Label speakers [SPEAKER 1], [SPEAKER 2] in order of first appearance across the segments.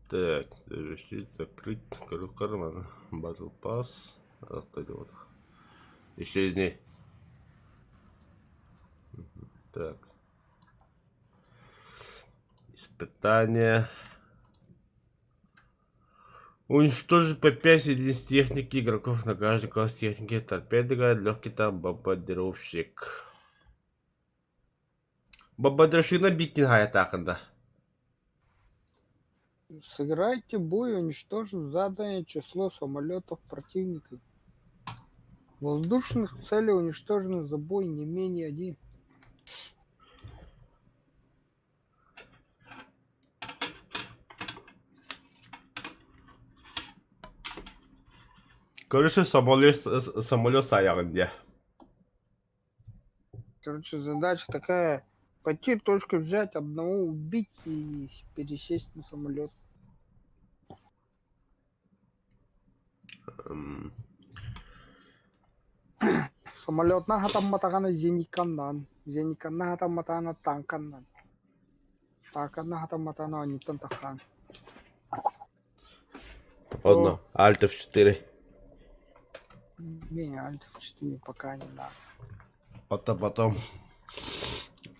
[SPEAKER 1] Так, завершить, закрыть, карман, Battle Pass. Вот. Исчезни. Так. Испытание. Уничтожить по 5 единиц техники игроков на каждый класс техники. Торпеда, легкий там бомбардировщик. Бомбардировщигынан бииттин хаятаахында.
[SPEAKER 2] Сыграйте бой, уничтожив заданное число самолетов противника. Воздушных целей уничтожено за бой не менее один.
[SPEAKER 1] Короче, самолет, самолет саяҕын дии.
[SPEAKER 2] Короче, задача такая: пойти точку взять, одного убить и пересесть на самолет. Самолетна хатамматаҕына зениканнан, зениканна хатамматаҕына танканнан, танканна хатамматаҕына оонньууттан таххан.
[SPEAKER 1] Одно. Alt F4.
[SPEAKER 2] Не, Alt F4 пока не надо.
[SPEAKER 1] Это потом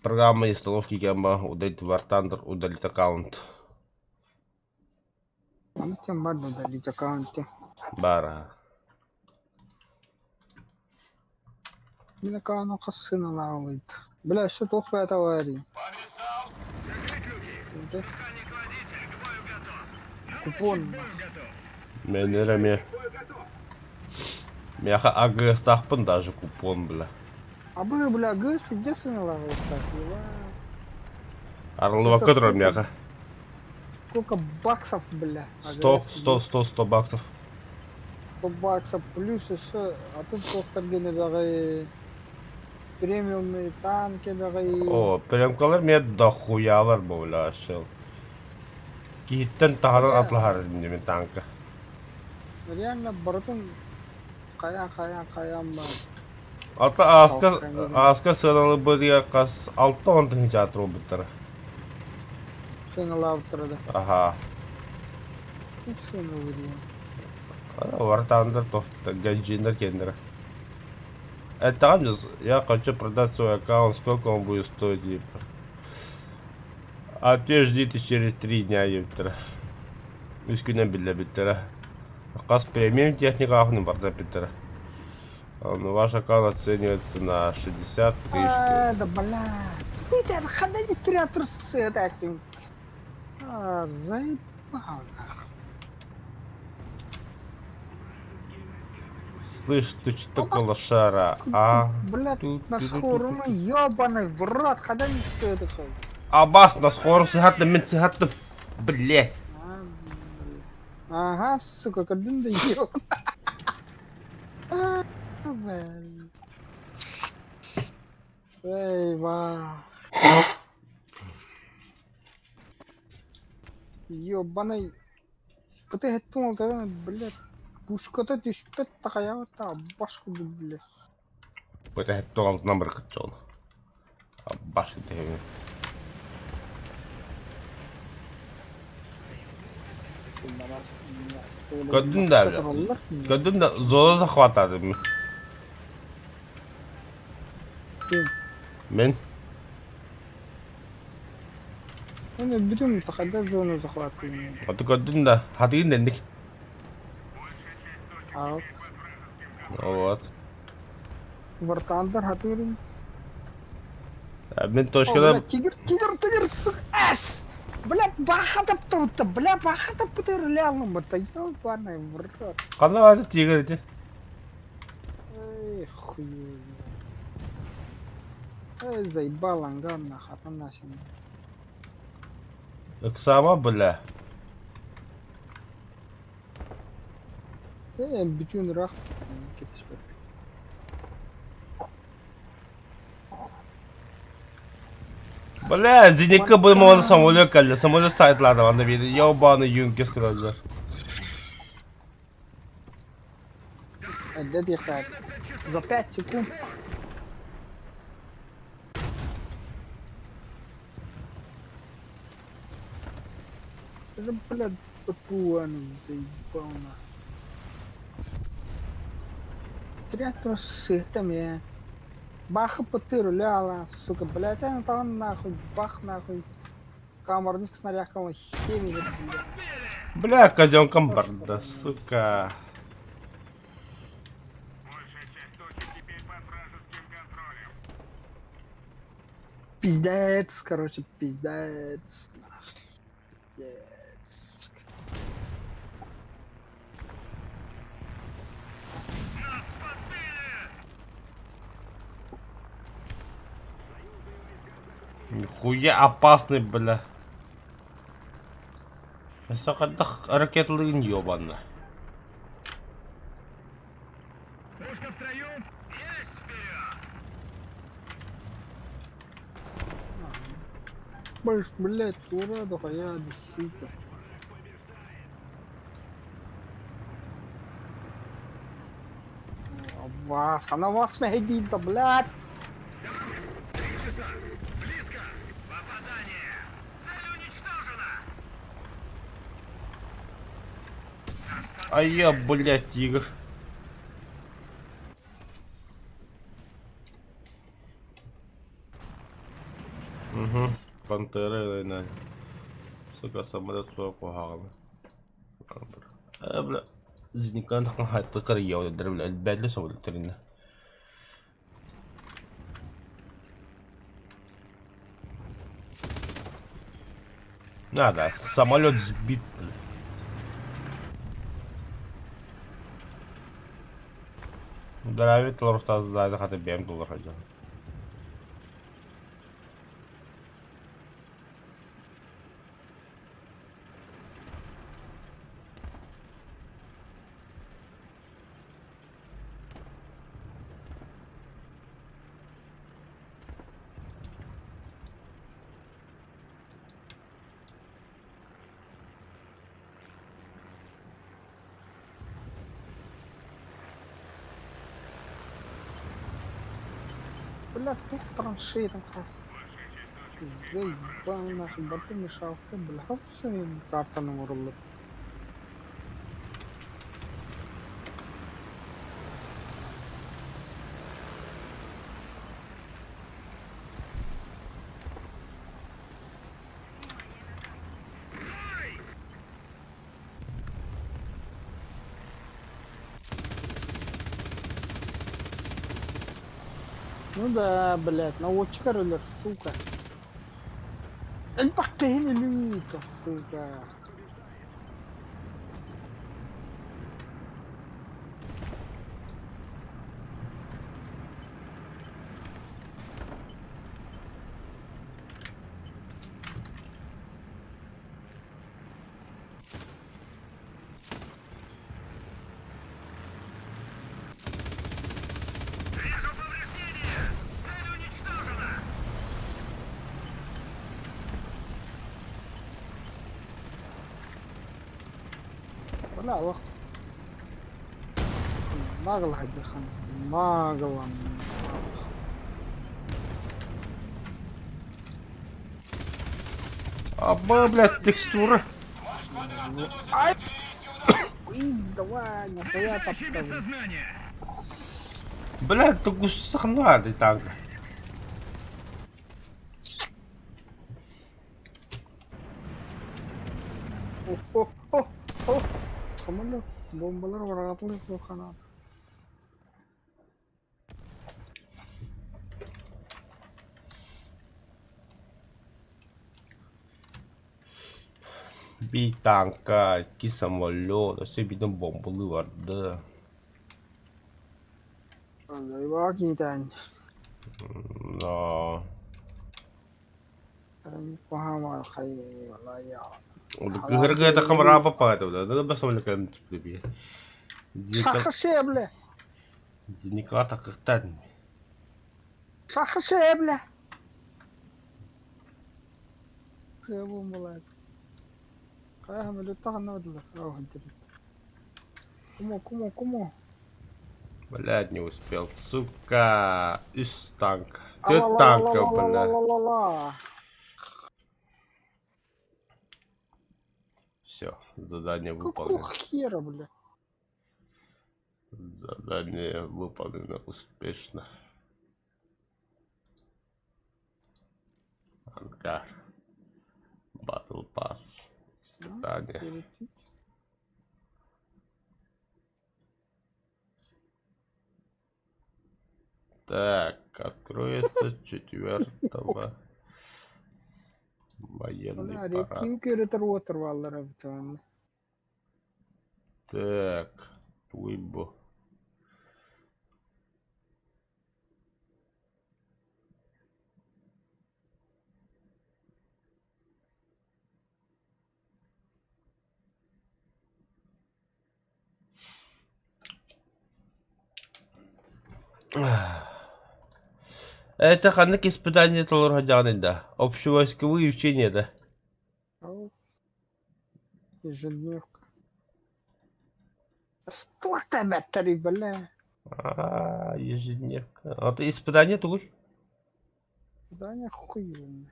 [SPEAKER 1] программа установки гамма удалить War Thunder, удалить аккаунт.
[SPEAKER 2] Антем баар удалить аккаунт.
[SPEAKER 1] Бара.
[SPEAKER 2] Мин аккаунум хас сыаналаах Бля, өссө туох бэйэтэ аварий. Купон.
[SPEAKER 1] Мен эрэ Миэхэ агыастаахпын даже купон, бля.
[SPEAKER 2] А бы, бля, гыс, где сыналаах
[SPEAKER 1] Арыллыбакка турар миэхэ.
[SPEAKER 2] Сколько баксов, бля?
[SPEAKER 1] 100, 100, 100, 100 баксов.
[SPEAKER 2] 100 баксов плюс еще, а тут туохтаргын эбэҕи премиумные танки эбэҕи.
[SPEAKER 1] О, премкалар мне дохуялар бля, шел. Киһиттэн таһынан атлаһар иннибин танка.
[SPEAKER 2] Реально барытын хайаан хайаан хайаан баар.
[SPEAKER 1] Ата ааска ааска сыаналыыбытыгар хас 60 тыһыынча туруорбуттара.
[SPEAKER 2] Сыаналаабыттара да.
[SPEAKER 1] Аһаа.
[SPEAKER 2] Сыаналыыр
[SPEAKER 1] Вартандер гаджиндар кендера. Это я хочу продать свой аккаунт, сколько он будет стоить, типа. А те ждите через 3 дня, ептера. Үс күнэн биллэбиттэрэ. Хас премиум техникаҕын барда эппиттэрэ. Ваш аккаунт оценивается на 60 тысяч.
[SPEAKER 2] А, да бля. Питер, ходи театр с этим. А, заебал нахуй.
[SPEAKER 1] Слышь, ты что такое лошара, а?
[SPEAKER 2] Блядь, на шхуру, ёбаный в рот, когда не сыдыхай.
[SPEAKER 1] Абас, на скору сыхаттым, мен сыхаттым. Блядь.
[SPEAKER 2] Ага, сука, кадын да ё. Блядь. Эй, ва. Ёбаный. Пыты хэттэн блядь. Пушката түспэт тахайаҕыта башку блядь.
[SPEAKER 1] Пыты хэттэн номер кытчон. Башку тэһэбин. Көрдүн да, көрдүн да, зона захватадым. Мен.
[SPEAKER 2] Оны бүтүн тахада зону захватываем.
[SPEAKER 1] Аты көрдүн да, хатыгын дэнник.
[SPEAKER 2] А.
[SPEAKER 1] Вот.
[SPEAKER 2] War Thunder хатырын.
[SPEAKER 1] Мин точкада...
[SPEAKER 2] Тигр, тигр, тигр, сука, ас! Блядь, бахатап тут, бля, бахатап пытырлял, это ёбаный в рот.
[SPEAKER 1] Ханна баата тигр ити?
[SPEAKER 2] Эй, хуй. Эй, заебал ангар на хатанасин.
[SPEAKER 1] Ыксама, бля.
[SPEAKER 2] Э, бүтүн рах кетиспет.
[SPEAKER 1] Бля, зенитка булмаган самолет кэллэ. Самолет сайтларда манна биир ёбаный юнкес көрөллөр.
[SPEAKER 2] Эрдэ диэхтээх. За 5 секунд. Это, блядь, ППУ заебал нахуй. Трятор сытом я. Баха потыруляла, сука, блядь, я там нахуй, бах нахуй. Камерник снарякала 70, блядь.
[SPEAKER 1] Бля, казенком барда, сука.
[SPEAKER 2] Пиздец, короче, пиздец. Пиздец.
[SPEAKER 1] Нихуя опасный, бля. Өссө хайдах ракеталыын ёбанна.
[SPEAKER 2] Больше, блядь, ура, дохуя, сука. Вас, она вас мehdi да, блядь.
[SPEAKER 1] А я, блядь, тигр. Угу. Пантера, наверное. Сука, самолет суох куһаҕана. Э, бля, Зеникан хайтыкар йоу, бля, бәдле самолет Надо, самолет сбит, бля. Дравит лорстазда хата бэм доллар хажа.
[SPEAKER 2] Блядь, тут траншеи там хас. Заебал нахуй, барты мешалка, бля, сын, картаны уруллар. Ну да, блядь, наводчик роллер, сука. Эльбахтейн люто, сука. Бля, лох. Нагло хан. Нагло.
[SPEAKER 1] Аба, блядь, текстура.
[SPEAKER 2] Ай! Из, давай, нахуя топтал.
[SPEAKER 1] Блядь, ты гусахнады танк.
[SPEAKER 2] О, о, о, о. Самолет, бомбалар варатылы хана.
[SPEAKER 1] Бий танка, икки самолет, өссө биирдэн бомбалыы барда.
[SPEAKER 2] Заебал
[SPEAKER 1] Да. Кыһыргыта хамраба паата, да, да самолет би.
[SPEAKER 2] Саха бля.
[SPEAKER 1] Зиниката кыктан.
[SPEAKER 2] Саха бля. Бомбалар. Кому, кому, кому?
[SPEAKER 1] Блядь, не успел. Сука, из танка. Ты танка, бля. Все, задание
[SPEAKER 2] Какого
[SPEAKER 1] выполнено.
[SPEAKER 2] хера, бля?
[SPEAKER 1] Задание выполнено успешно. Ангар. Battle Pass. Испытание. Так, откроется четвертого военный
[SPEAKER 2] Бля,
[SPEAKER 1] парад.
[SPEAKER 2] реактив көрөтөр уотар бааллар эбит уонна.
[SPEAKER 1] Так, Твибо. Это ханнык испытание толору сылдьаҕыный да? Общевойсковые учения да?
[SPEAKER 2] Ол ежедневка. Туох да эбэттэрий, бля.
[SPEAKER 1] А, ежедневка. А ты испытание тугуй?
[SPEAKER 2] Да не хуй.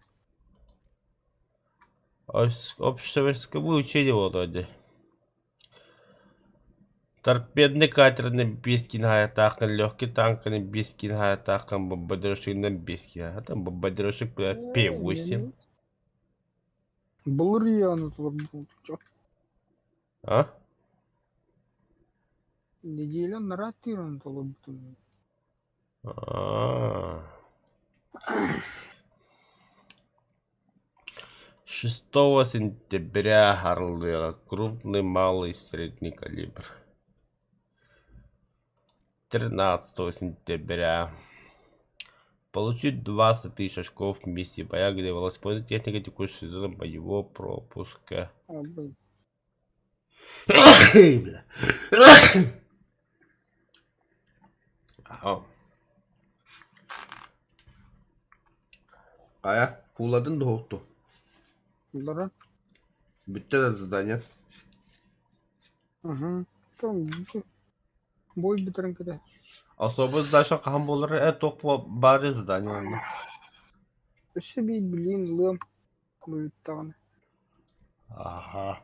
[SPEAKER 1] Общевойсковые учения вроде. Торпедный катерный Бискин хаятаахын, легкий танканы Бискин хаятаахын, бомбардировщигынан Бискин. А там бомбардировщик, бля, П-8.
[SPEAKER 2] Былыр толорбут.
[SPEAKER 1] А?
[SPEAKER 2] Неделя наратиран толорбутум.
[SPEAKER 1] А. 6 сентября Орлы. Крупный, малый, средний калибр. 13 сентября. Получить 20 тысяч очков в миссии боя, где велосипедная техника текущего сезона боевого пропуска.
[SPEAKER 2] А, блин.
[SPEAKER 1] Бля. Ага.
[SPEAKER 3] Хайа, кууладын дуо?
[SPEAKER 2] Лара.
[SPEAKER 3] Бүттэ да задание.
[SPEAKER 2] Угу. Там бой бүтэрэн кэлэ.
[SPEAKER 1] Особо задача хаһан буолар туох баары задание.
[SPEAKER 2] Өссө биир блин лыам бүттэҕинэ.
[SPEAKER 1] Ага.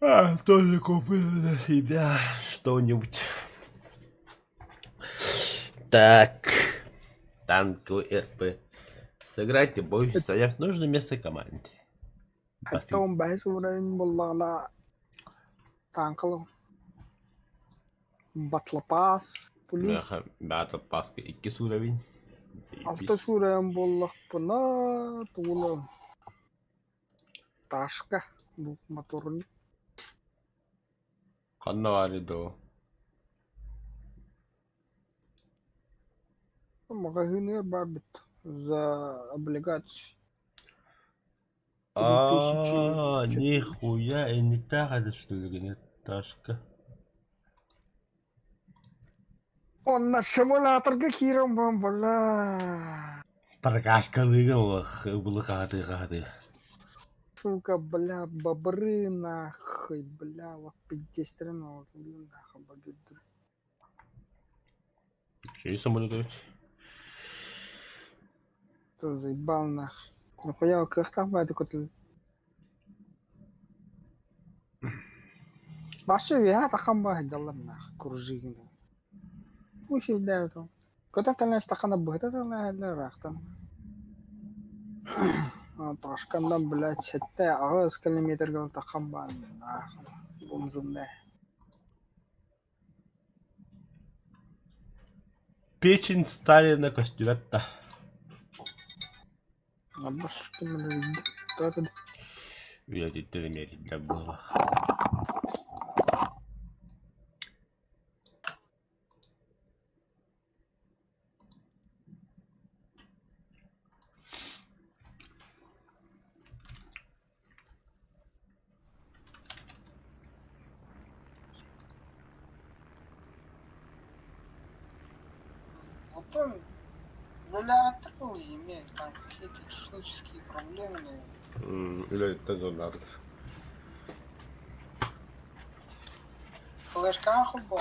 [SPEAKER 1] А, тоже купил для себя что-нибудь. Так. Танковый РП. Сыграйте бой, заняв нужное место команде.
[SPEAKER 2] Хатта он бэһис уровень буоллаҕына танкалым. Battle Pass плюс
[SPEAKER 1] Battle Pass иккис уровень.
[SPEAKER 2] Алта уровень буоллахпына тугулам. Ташка двухмоторный.
[SPEAKER 1] Ханна баар доо?
[SPEAKER 2] Маҕаһыыныгар баар бит за облигации.
[SPEAKER 1] А, нихуя, и не так это что ли, нет, Ташка.
[SPEAKER 2] Онно симуляторга киирэн бам бля.
[SPEAKER 1] Прокачкалыгын былы хааты.
[SPEAKER 2] Сука, бля, бобры нахуй, бля, лаппиздестерин блин, нахуй, бобры.
[SPEAKER 1] Что самолет?
[SPEAKER 2] Ты заебал нахуй. Нахуя кыахтаах баайы көтөл. Башы виһа тахан баһыдаллар нахуй, кружигин. Пусть да. Көтө кэлэн стакана быһыта тылла ыраахтан. Ташкандан, блядь, сэттэ аҕыс километрга тахан баан нахуй. Бомжумне.
[SPEAKER 1] Печень Сталина көстүбэт да.
[SPEAKER 2] Абас ким
[SPEAKER 1] Үйэтиттэн эмиэ буолах.
[SPEAKER 2] Потом үлэлээбэттэр имеют там какие-то технические проблемы, наверное.
[SPEAKER 1] Үлэттэн доннадыр.
[SPEAKER 2] Флешка холбоо.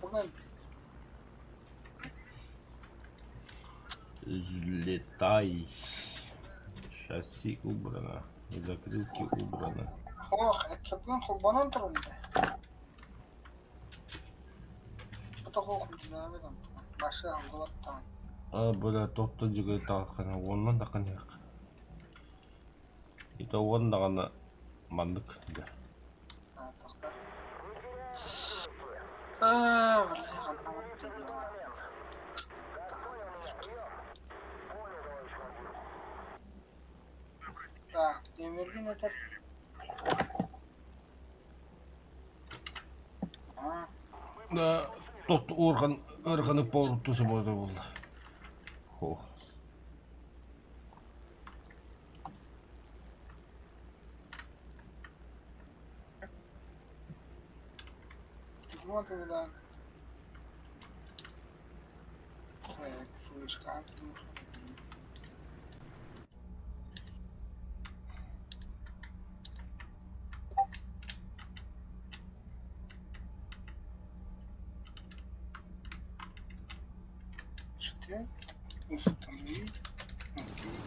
[SPEAKER 2] Бүгүн
[SPEAKER 1] Взлетай. Шасси убрано, закрылки убраны.
[SPEAKER 2] Ох, эцепин холбонон турар дии.
[SPEAKER 1] А, бля, тохто дьүгэй таҕаххына уонна даҕаныах. Ити уон даҕаны маннык дьэ. Да, тот уорхан ыараханнык поруттуса буолла. Хо.
[SPEAKER 2] Установить. Окей.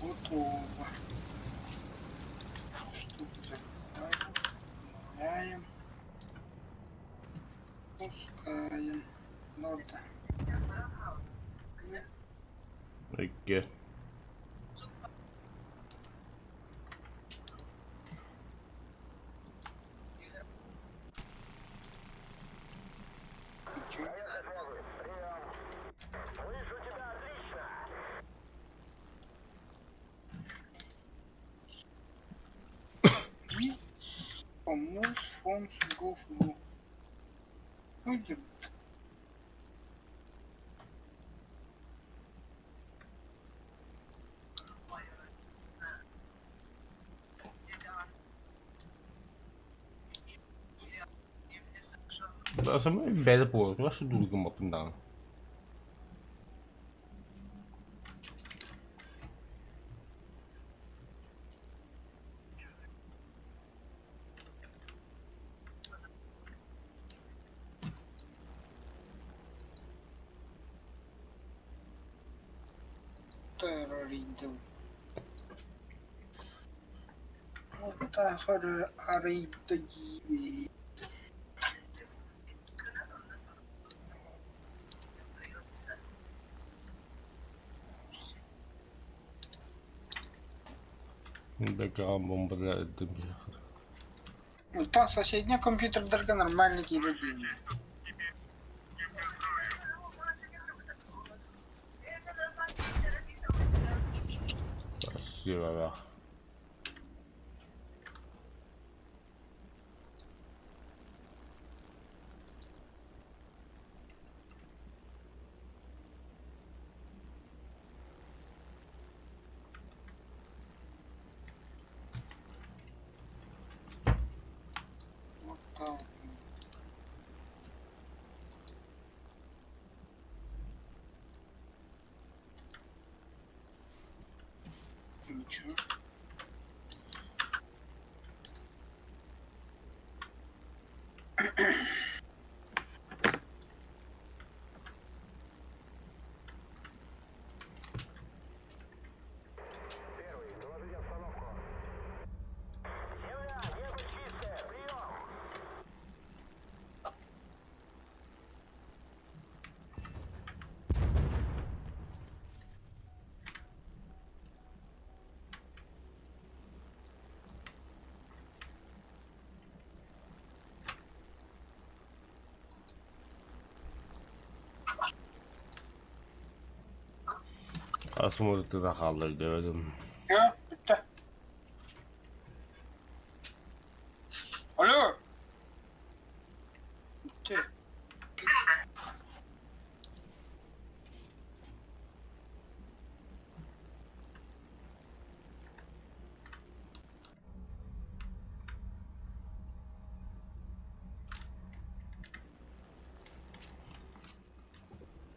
[SPEAKER 2] Готово. Что Удаляем. Пускаем. Нода.
[SPEAKER 1] Икки.
[SPEAKER 2] Окей. Хомус, фонс, гоф, гу. Уйди.
[SPEAKER 1] Бэйэ буолар, дуулгыммаппын даҕаны.
[SPEAKER 2] Арыйда Там соседний компьютердарга нормально киирэр дииллэр.
[SPEAKER 1] Красиво.
[SPEAKER 2] Вот так. Ничего.
[SPEAKER 1] Асмыртыда хааллар диэбэтим.
[SPEAKER 2] Дьэ, бүттэ. Алло. Бүттэ.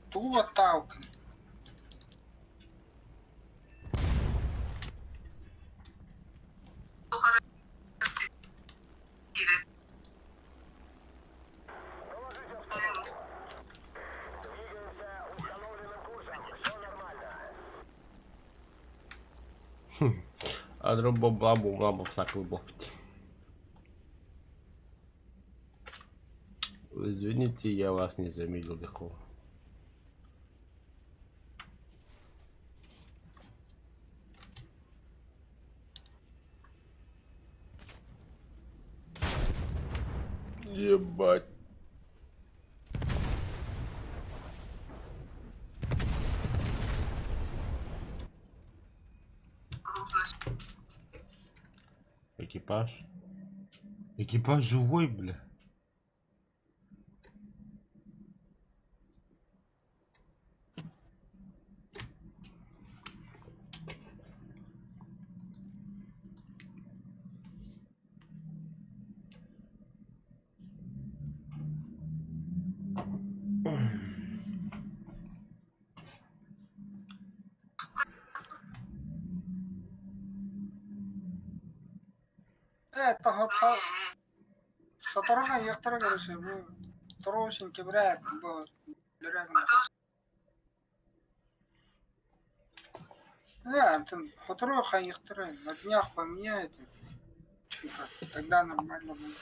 [SPEAKER 2] Тула талкан.
[SPEAKER 1] Адрым бомбалаан бомбалаан бопсаакыл буолбут. Извините, я вас не заметил легко. Ебать. Экипаж. Экипаж живой, бля.
[SPEAKER 2] Ээ, тоһоттор сотору хайыахтара көрүсэ бу второго сентября бу Да, Антон, сотору хайыахтара на днях поменяют, тогда нормально будет.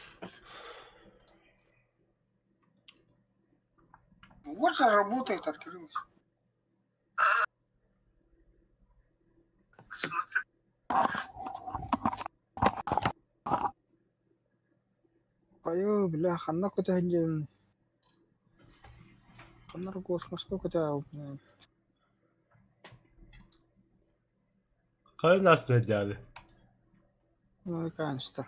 [SPEAKER 2] Вот же работает, открылось. Хайыы, бля, ханна көтөһүн Ханна эрэ космоска көтө
[SPEAKER 1] Хайа настырдьааны?
[SPEAKER 2] Американецтар.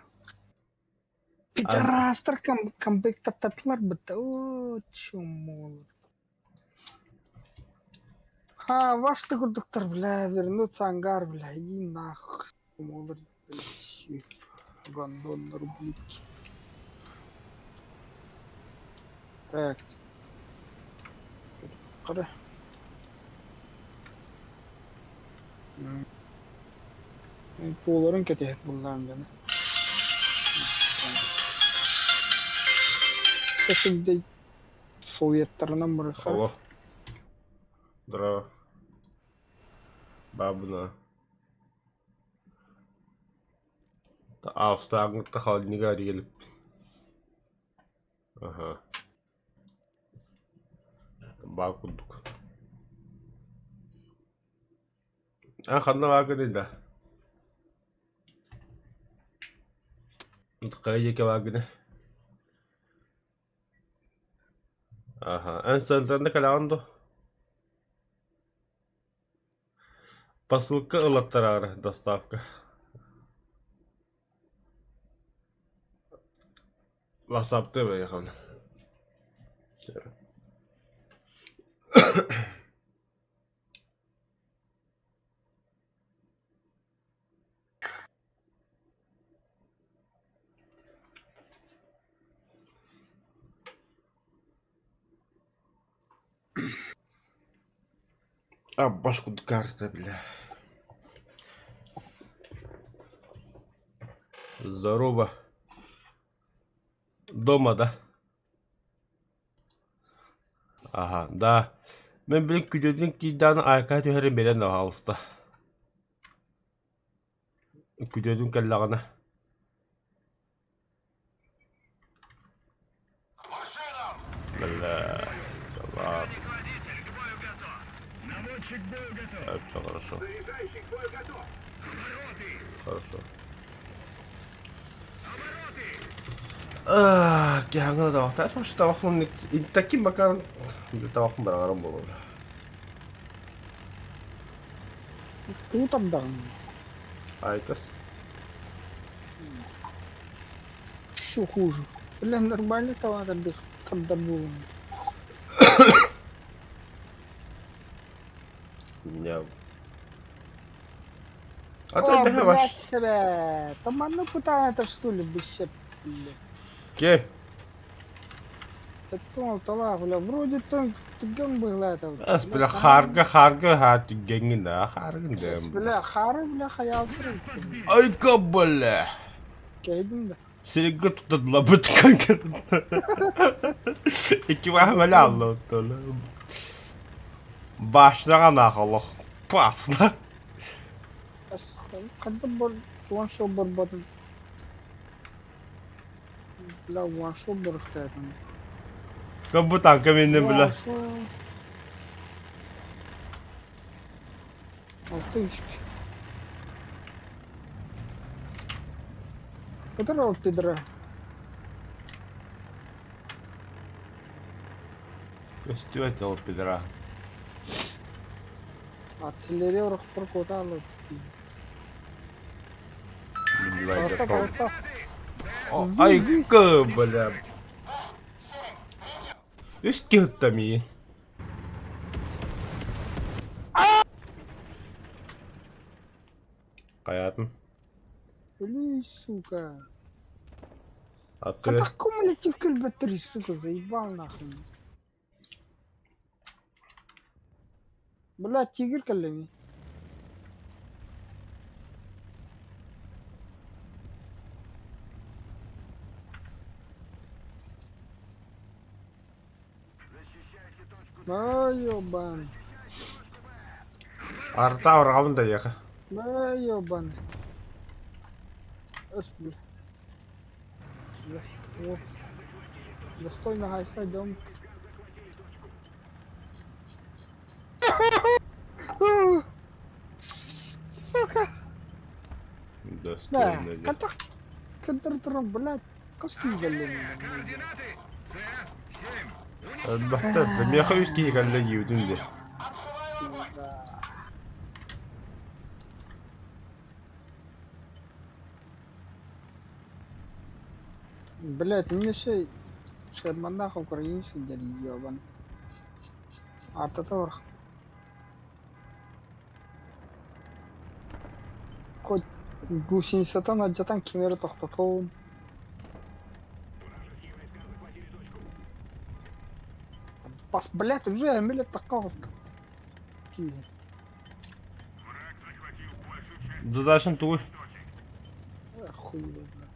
[SPEAKER 2] Пидорастар комплектаттатылар бытта. Оо, чумолар. Ха, вас курдуктар, бля, вернуться ангар, бля, иди нахуй. Чумолар, бля, гондоннар, ублюдки. Так. Қара. Буоларын кэтэһэр буоллаҕым дьоно. Сылдьай Советтарынан барыхха.
[SPEAKER 1] Алло. Здорово. Бабына. Аустааҥҥытта холодильнига эрийэлип. Аха. Баа курдук. А ханна бааргыный да? Хайа диэки бааргыный? Аха, эн сыантан кэлэҕин дуо? Посылка ылаттараары доставка. Ватсаптыы поехали. А башку карта, бля. Здорово. Дома, да? Ага, да. Мен билин күдьүөтүн киирдэҕинэ айка түһэрин билэн аҕалыста. Күдьүөтүн кэллэҕинэ. Бля, да ладно. Это хорошо. Хорошо. Киһаҥҥа табахтаах табахпын таким макаром табахпын бараҕарым буолуо.
[SPEAKER 2] Тугу тардаҕын?
[SPEAKER 1] Айкас.
[SPEAKER 2] Еще хуже. Бля, нормально товар тардар буолуҥ.
[SPEAKER 1] Не. А
[SPEAKER 2] О,
[SPEAKER 1] ты
[SPEAKER 2] блядь,
[SPEAKER 1] ваш.
[SPEAKER 2] себе. Та манна пытаете, что ли, быще, блядь.
[SPEAKER 1] Ким?
[SPEAKER 2] Талах, бля, вроде там түгэн быһлаата.
[SPEAKER 1] Ас бля харга харга ха түгэҥҥин да харгын да.
[SPEAKER 2] Бля, хары, бля, хаялтыр.
[SPEAKER 1] Айка бля.
[SPEAKER 2] Кэйдим да.
[SPEAKER 1] Сиргэ тутадылабыт конкретно. Икки баһа аллоттолу. Башнаҕа нахолох пасна.
[SPEAKER 2] Ханна бар уон сыл барбатым. Бля, уон сыл барыахтаатым.
[SPEAKER 1] Как бы танка минним, бля.
[SPEAKER 2] Уон сыл. Алта үскэ. Которого пидора?
[SPEAKER 1] Көстүбэт ол пидора.
[SPEAKER 2] Артиллерия урохпор куотаалы. Алта, алта.
[SPEAKER 1] Айка, бля. Үс киһиттэ мии. Хайаатын?
[SPEAKER 2] Өлүй, сука.
[SPEAKER 1] Аттыгар.
[SPEAKER 2] Хата кумулятив кэлбэттэр, сука, заебал нахуй. Бля, тигр кэллэми. Ай, ёбан.
[SPEAKER 1] Арта орҕабын да эйиэхэ.
[SPEAKER 2] Ай, ёбан. Өс, бля. Бля, о. Достойно хайса идем. Сука! Да,
[SPEAKER 1] Достойно диэн.
[SPEAKER 2] хата кыдыр блядь, хас киигэллин.
[SPEAKER 1] Элбэхтэ миэхэ үс киһи кэллэ диибитин дии.
[SPEAKER 2] Блядь, мне еще Шерманах украинский дядь, ебан. Артата Хоть гусеницатан алдьатан кими эрэ тохтотуом. Бас, блядь, уже эмиле тахха оҕуста.
[SPEAKER 1] Задачам тугуй?
[SPEAKER 2] Хуй его знает.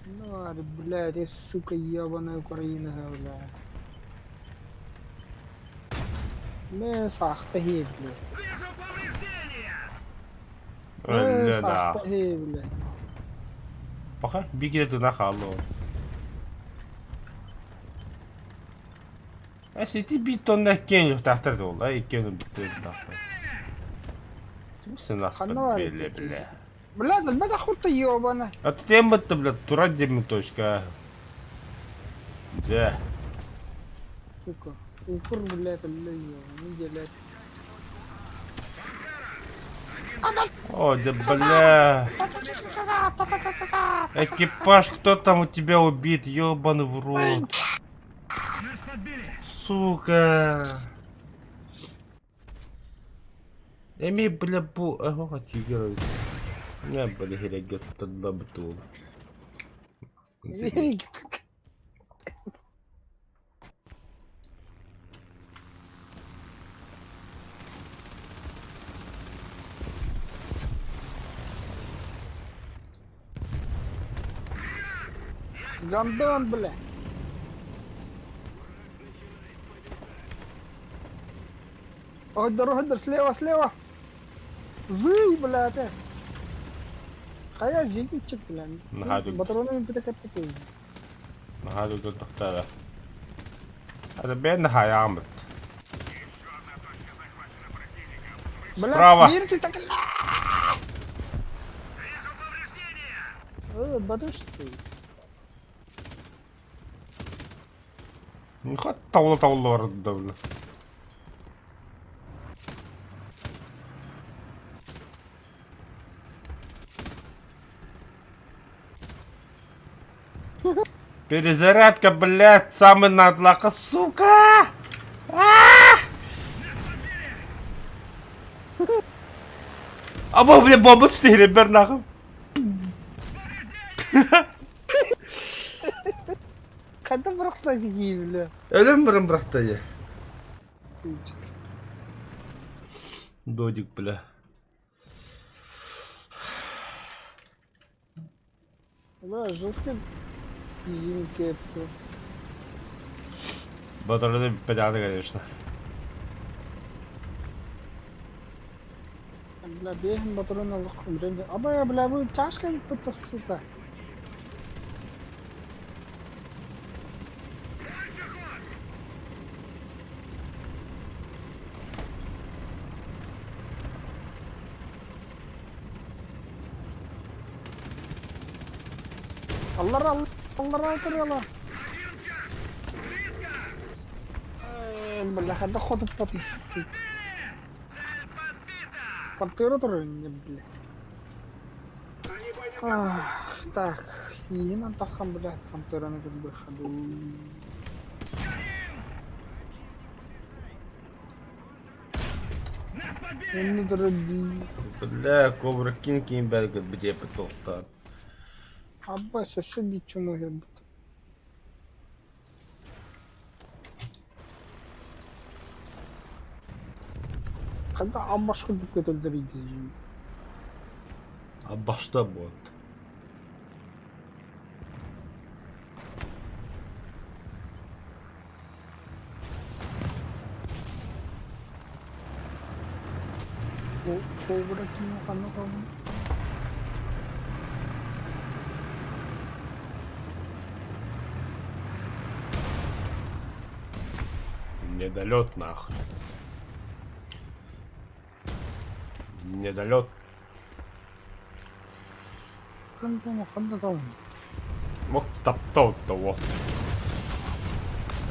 [SPEAKER 2] Ну, блядь, и, сука, ебаная Украина, бля. Мэ саахта бля. Мэ
[SPEAKER 1] Өллө да.
[SPEAKER 2] саахта бля.
[SPEAKER 1] Пока бигире тына хаалла. Эс ити биир тонна иккиэн үхтаахтар да буолла, иккиэн өлбүттэр Сен
[SPEAKER 2] Ханна бар
[SPEAKER 1] бile бile.
[SPEAKER 2] Блядь, элбэх хута ебана.
[SPEAKER 1] А ты тем бля, турат диэммин точка. Дьэ.
[SPEAKER 2] Сука. Укр, блядь, эллэ ебана. Неделя.
[SPEAKER 1] О, да бля. Экипаж, кто там у тебя убит? Ёбаный в рот. Сука. Эми, бля, бу... Ого, тигр. Не, бля, херегет бутул.
[SPEAKER 2] Гандон, бля. Уһдер, уһдер, слева, слева. Зый, бля, ты. Хайа зенитчик, бля.
[SPEAKER 1] Наһаа
[SPEAKER 2] Патронами битэ
[SPEAKER 1] Наһаа тохтара. Это бен наһаа
[SPEAKER 2] Бля,
[SPEAKER 1] Справа.
[SPEAKER 2] мир ты так... Э, подожди.
[SPEAKER 1] Хат тавла тавла барда бля. Перезарядка, блядь, самый надлака, сука! А! Аба, бля, бомба 4, бер нахуй.
[SPEAKER 2] Хайдах бырахта дии, бля.
[SPEAKER 3] Өлөн баран бырахта дии.
[SPEAKER 2] Ключик.
[SPEAKER 1] Додик, бля.
[SPEAKER 2] Бля, жестко зенитка.
[SPEAKER 1] Батарыны бүппэтэҕинэ, конечно.
[SPEAKER 2] Бля, бэйэм батарыны олох билэн Абай, бля, бу тяжко бүппүт сука. Аллара, аллара турала. Бля, хата хотуппатым. Квартира турар инде, бля. Ах, так, иин антаххан, бля, пантераны көрбөххэ дуу. Онно турар дии.
[SPEAKER 1] Бля, Кобра Кинг ким бәргет битеппит тоқтаан.
[SPEAKER 2] Абба, өссө биир чумуһуйбут. Ханна аммаш курдук көтөллөр дии.
[SPEAKER 1] Абашта буолт.
[SPEAKER 2] Кобра Кинг ханна хаалбыт?
[SPEAKER 1] Недолет нахуй. Недолет.
[SPEAKER 2] Ханна хаалбыт?
[SPEAKER 1] Мох таптал того.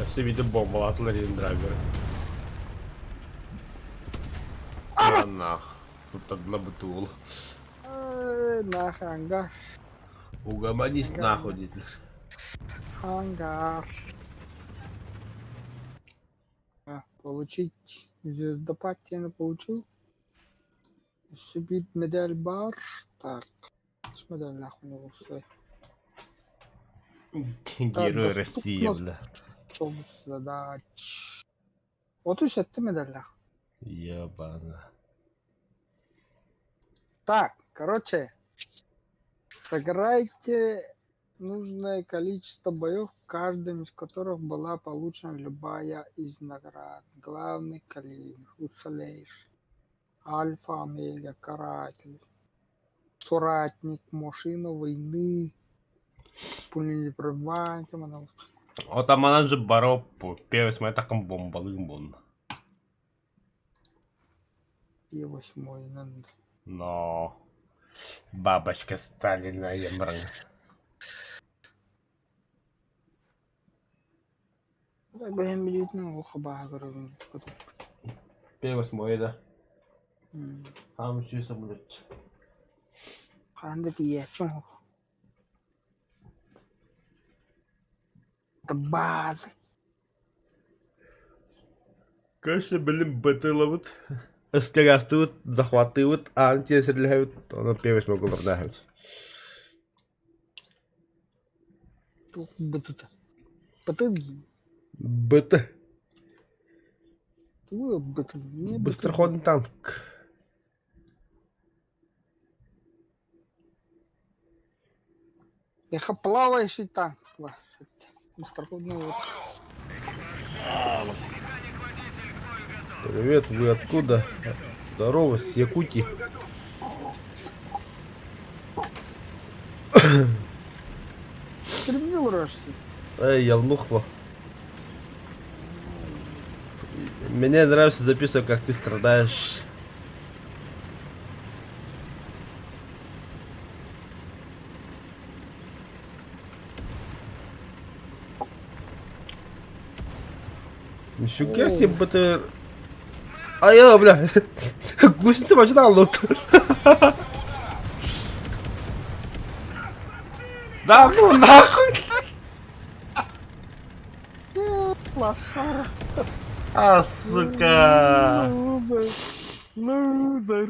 [SPEAKER 1] Все виды бомбалаатылар драйверы. А нах. Тут одна бутул.
[SPEAKER 2] Нах, ангар.
[SPEAKER 1] Угомонись нахуй, диэтилэр.
[SPEAKER 2] Ангар. Получить звездопад я не получил. Сибит медаль бар. Так. Медаль нахуй не вышла.
[SPEAKER 1] Герой России, бля.
[SPEAKER 2] Задач. Вот и все медаль.
[SPEAKER 1] Ебана.
[SPEAKER 2] Так, короче, сыграйте нужное количество боев, каждым из которых была получена любая из наград. Главный калибр, уцелеешь. Альфа, Омега, Каратель, Соратник, Машина войны, Пуленепробиваемый.
[SPEAKER 1] Ота манан же бароппу. Первый смотри, таком бомбалым бон.
[SPEAKER 2] И восьмой надо.
[SPEAKER 1] Но. Бабочка Сталина емран.
[SPEAKER 2] Бэйэм билиитинэн олох абааһы көрөбүн.
[SPEAKER 1] Первый восьмой, да. Хаам үчүгэй самолет.
[SPEAKER 2] Хаһан да тиийээччи оҥоһук. Это база.
[SPEAKER 1] Конечно, блин, бытылабыт. Ыстыгастыбыт, захватывыт, аан тиэсирлэһэбит, онон первый восьмой голордааһыбыт.
[SPEAKER 2] Туох бытыта? Быты дии.
[SPEAKER 1] Быты.
[SPEAKER 2] Тугу быты? Эмиэ быты.
[SPEAKER 1] Быстроходный танк.
[SPEAKER 2] Эхо плавающий танк. Быстроходный вот.
[SPEAKER 1] Привет, вы откуда? Здорово, с Якутии.
[SPEAKER 2] Стремнил Россию.
[SPEAKER 1] Эй, я внухва. Мне нравится записывать, как ты страдаешь. Нифига себе, БТР. А я, бля, гусеница мачта лут. Да ну нахуй!
[SPEAKER 2] Лошара.
[SPEAKER 1] А, сука!
[SPEAKER 2] Лузер. Лузер.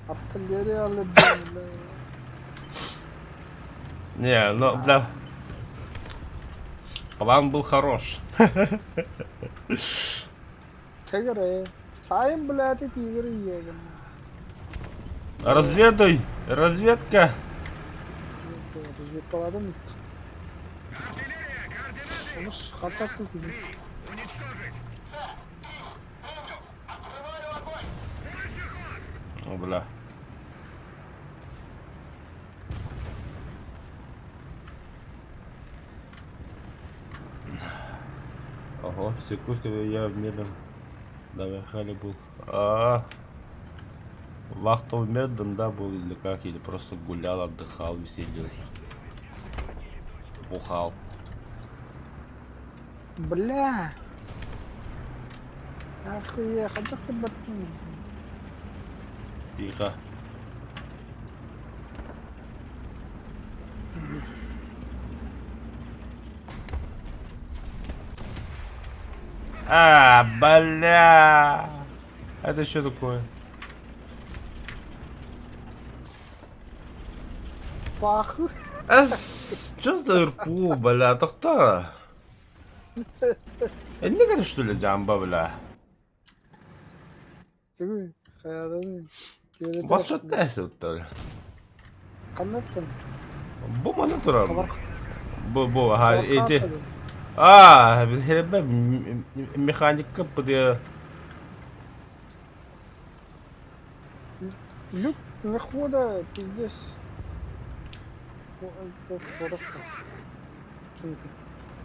[SPEAKER 2] Артиллерия бля.
[SPEAKER 1] Не, ну, бля. План был хорош.
[SPEAKER 2] Тигры. Сайын, блядь, и тигры егем.
[SPEAKER 1] Разведай! Разведка!
[SPEAKER 2] Разведкаладым. Онус хататтым кини.
[SPEAKER 1] О, бля. Ого, секундку, я в медом. Наверху был. А, вахтовый медом, да, был или как? Или просто гулял, отдыхал, веселился. Бухал.
[SPEAKER 2] Бля! Охуе, хайдах турбатын.
[SPEAKER 1] Тихо. А, бля! Это что такое?
[SPEAKER 2] Пах.
[SPEAKER 1] А что за РПУ, бля, тохтоо? Инник что ли, жамба, бля?
[SPEAKER 2] Тугуй, хайадан.
[SPEAKER 1] Басчат эсэттэр.
[SPEAKER 2] Ханнаттан.
[SPEAKER 1] Бу маны турар. Бу бу ха эти
[SPEAKER 2] Хабар
[SPEAKER 1] А, херебе механика поде
[SPEAKER 2] Люк мехвода пиздец.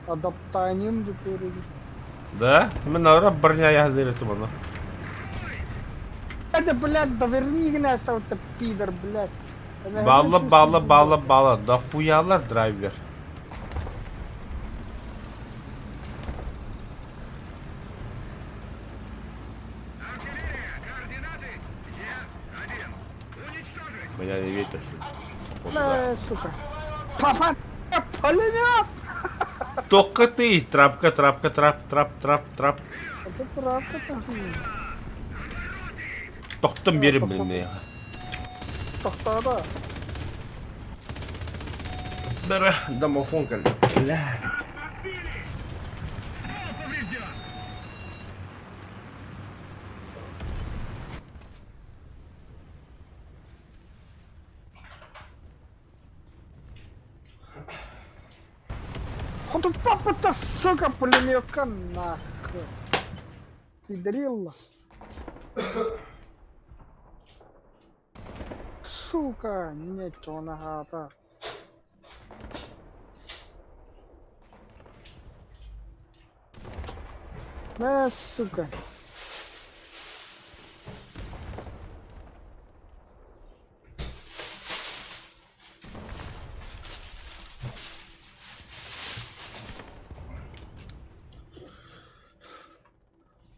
[SPEAKER 2] Адаптанием теперь.
[SPEAKER 1] Да? Мен ара броня яһдыр этим аны.
[SPEAKER 2] Это, блядь, да верни гнезда, вот ты пидор, блядь.
[SPEAKER 1] Балла балла балла балла да хуялар драйвер. Меня не ветер, что ли? Походу, да.
[SPEAKER 2] Бля, сука. Папа, пулемет!
[SPEAKER 1] Только ты, трапка, трапка, трап, трап, трап, трап.
[SPEAKER 2] Это правда-то.
[SPEAKER 1] Тохтон биэрим билинэ.
[SPEAKER 2] Тохтоото.
[SPEAKER 3] Бәрі домофон кэллэ. Бля.
[SPEAKER 2] Хоту папа-то, сука, пулеметка нахуй. Пидрилла. Сука, нечего нагата. Да, сука.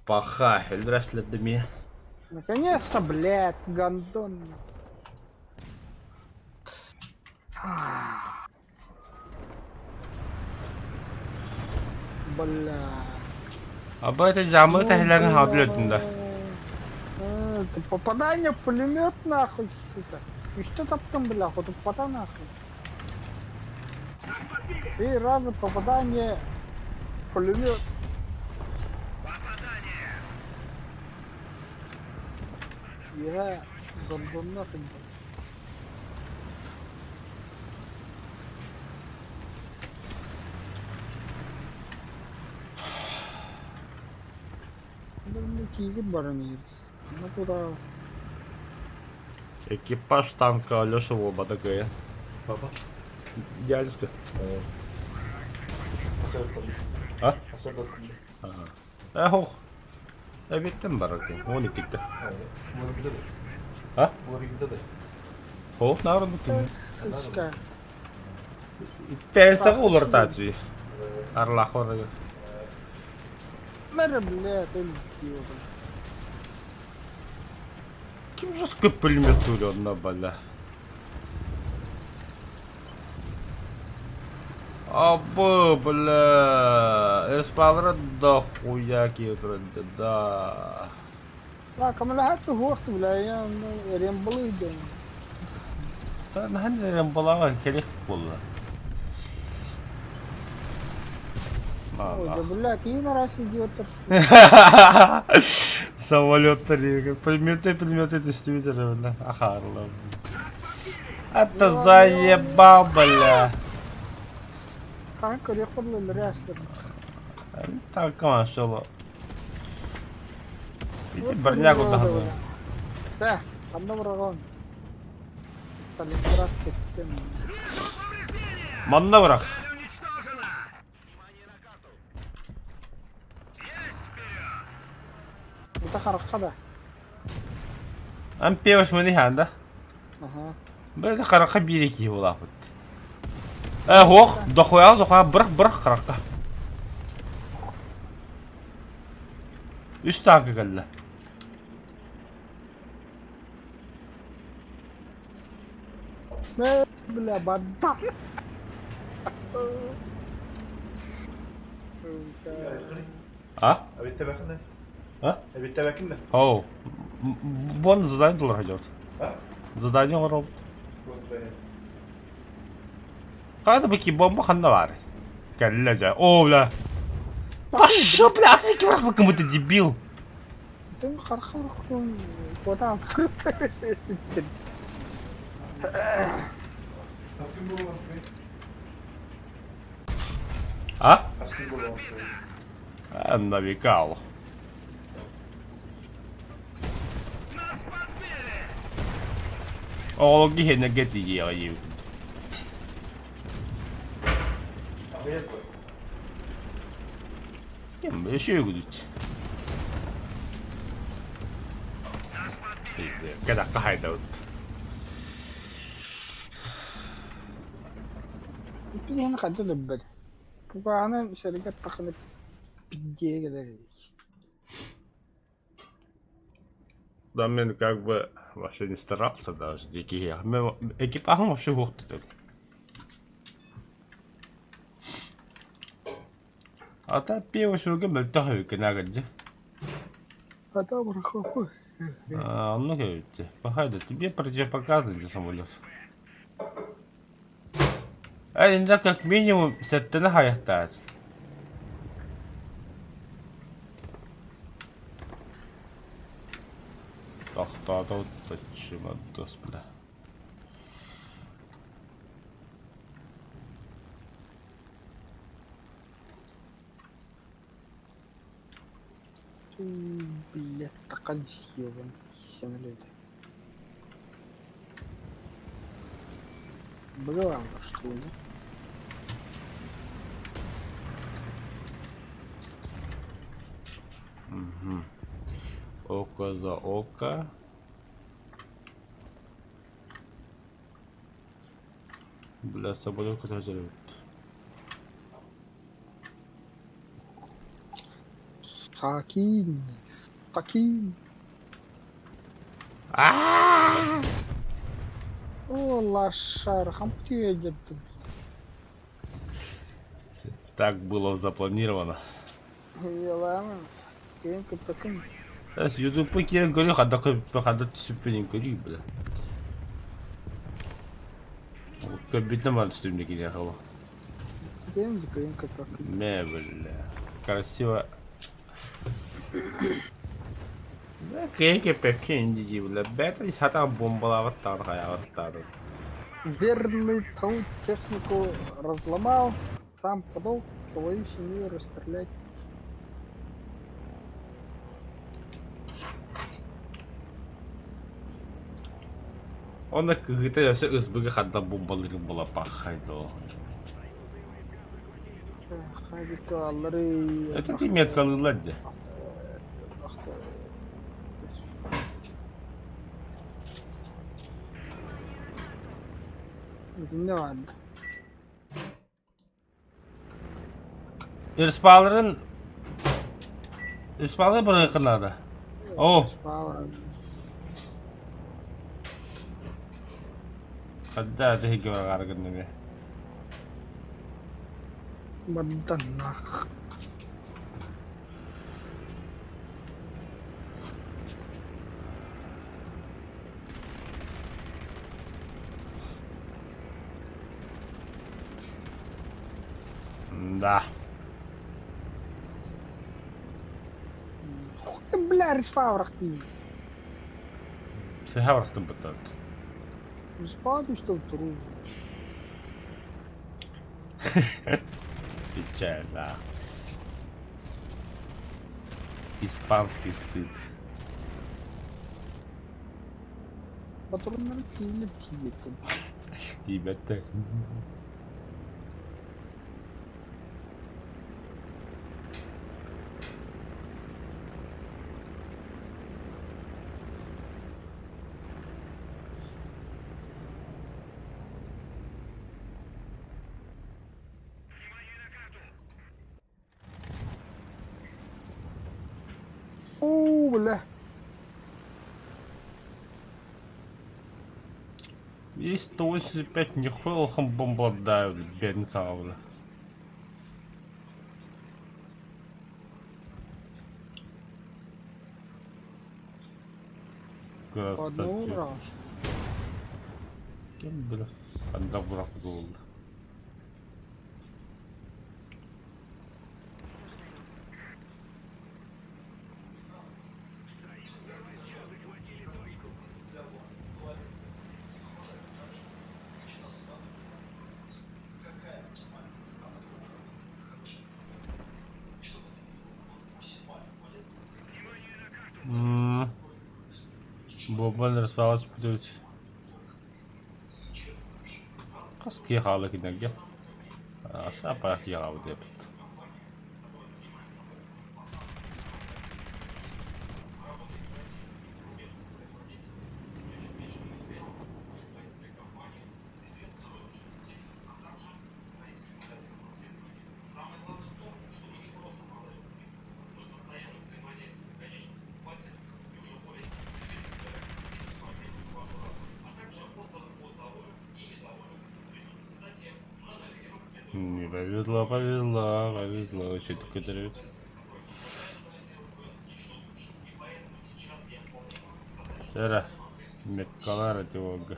[SPEAKER 1] Паха, өлрәсләдеме?
[SPEAKER 2] Наконец-то, блядь, гондон. Бля.
[SPEAKER 1] Аба это жамы тәһләңе хадлөтүндә.
[SPEAKER 2] Да. Это попадание в пулемет нахуй, сука. И что там, бля, хоть упада нахуй. Три раза попадание в пулемет. Я гондон нахуй. блядь. Да, киигит баран иһэр. Онно тура
[SPEAKER 1] Экипаж танка Алеша Лоба такая.
[SPEAKER 4] Папа?
[SPEAKER 1] Дядюшка. А? Эх, Эбиттен барар 12-те. А? О, народ ким.
[SPEAKER 2] Сука.
[SPEAKER 1] Пенсага улардаачы. Арлахор.
[SPEAKER 2] Мэр, блядь, идиот.
[SPEAKER 1] Ким жестко пулемет онно бала. Абы, бля, Эспалра да хуя китрэнде, да.
[SPEAKER 2] Да, камалаһат туһуох бля, рембалый ден.
[SPEAKER 1] Та наһан рембалаҕа кэлих буолла.
[SPEAKER 2] Ой, да, бля, киин раз идиоттар.
[SPEAKER 1] Самолеттар пулеметы, пулеметы действительно, бля, ахарлар. Это заебал, бля.
[SPEAKER 2] Хаһан көрүөх буоллулар аастар.
[SPEAKER 1] Так, машалла. Ити барняк утаһына.
[SPEAKER 2] Да, ханна быраҕан? Сталинград кеттим.
[SPEAKER 1] Манна бырах.
[SPEAKER 2] Это харахха да.
[SPEAKER 1] Ан певаш мани ханда.
[SPEAKER 2] Аха.
[SPEAKER 1] Бэйэ харахха биир киһи буолаахпыт. Э, һуох, дохуял дохуя бырах бырах харахха. Үс тааҥка кэллэ.
[SPEAKER 2] Э, бля, бадда. Сука.
[SPEAKER 1] А?
[SPEAKER 3] Эбиттэ
[SPEAKER 1] А?
[SPEAKER 3] Эбиттэ
[SPEAKER 1] Оу. Бон задание доллар идет. Задание оҥоробут. Хата быки бомба ханна баар? Кэллэ дьэ. Оо, бля. Пошел, бля, ты ким как будто дебил.
[SPEAKER 2] Тын хархар куда
[SPEAKER 1] А? А, навикал. Оҕолорго иһэннэргэ тиийиэҕэ диибин. Өсүөгүдүт. Кэтэххэ хайдабыт.
[SPEAKER 2] Итини ханта өлөрбөт. Пугааны сэргэ тахыны пиздее кэлэр
[SPEAKER 1] Да мен как бы вообще не старался даже дикий. Экипажым вообще уохтутун. А та пиво сүргэ мөлтөх эбиккин ааҕырдьы.
[SPEAKER 2] Ата бырахапы.
[SPEAKER 1] А, оннук эбит. Пахай да тебе противопоказан для самолет. Э, как минимум сэттини хайахтаат. Тохтоото точчумадос, бля.
[SPEAKER 2] Блядь, такан съебан. Самолет. Было что ли?
[SPEAKER 1] Угу. Око за око. Бля, самолет куда залет?
[SPEAKER 2] Сакин. Сакин.
[SPEAKER 1] А!
[SPEAKER 2] О, лошара, хампти едет.
[SPEAKER 1] Так было запланировано.
[SPEAKER 2] Ладно. Кенка таким.
[SPEAKER 1] Ютуб киирэн көрү хадда хадда түсүппүнүн көрүү бля. Көрбүтүнэн баран түстүм декине хала.
[SPEAKER 2] Тем кенка таким.
[SPEAKER 1] Мэ бля. Красиво. Бля, кеке пекин дии бля. Бэта сата бомбалаабаттаар хайаабаттаар.
[SPEAKER 2] Верный тыл технику разломал, сам подох, твою семью расстрелять.
[SPEAKER 1] Онно кыһыыта өссө ысбыгы хадда бомбалыырын була паххай доо.
[SPEAKER 2] Хабикалары.
[SPEAKER 1] Это ти меткалыылар дии.
[SPEAKER 2] Не ладно.
[SPEAKER 1] Респаларын Респалары бырыгы наада. О, хадда тэһиги бараҕаары гынным
[SPEAKER 2] Барданах.
[SPEAKER 1] Да.
[SPEAKER 2] Бля, респаврах ти.
[SPEAKER 1] Сыһа барахтын быттат.
[SPEAKER 2] Спать что туру.
[SPEAKER 1] Печально. Испанский стыд.
[SPEAKER 2] Патроннары киирилэр тиийбэттэр.
[SPEAKER 1] Тиийбэттэр.
[SPEAKER 2] Оо, бля.
[SPEAKER 1] Есть 185 нихуя лохом бомбардают, бедный сауна.
[SPEAKER 2] Одну
[SPEAKER 1] Красавчик.
[SPEAKER 2] раз.
[SPEAKER 1] Кем, бля, Анда буолла. М, Бомбаны распалась путать. Хас киһи хаалла кинилэргэ? Сааппа киһи хаалбыт диэбит. Не повезло, повезло, повезло. Чуть көтөрөбүт. Эрэ, меккалар эти уолга.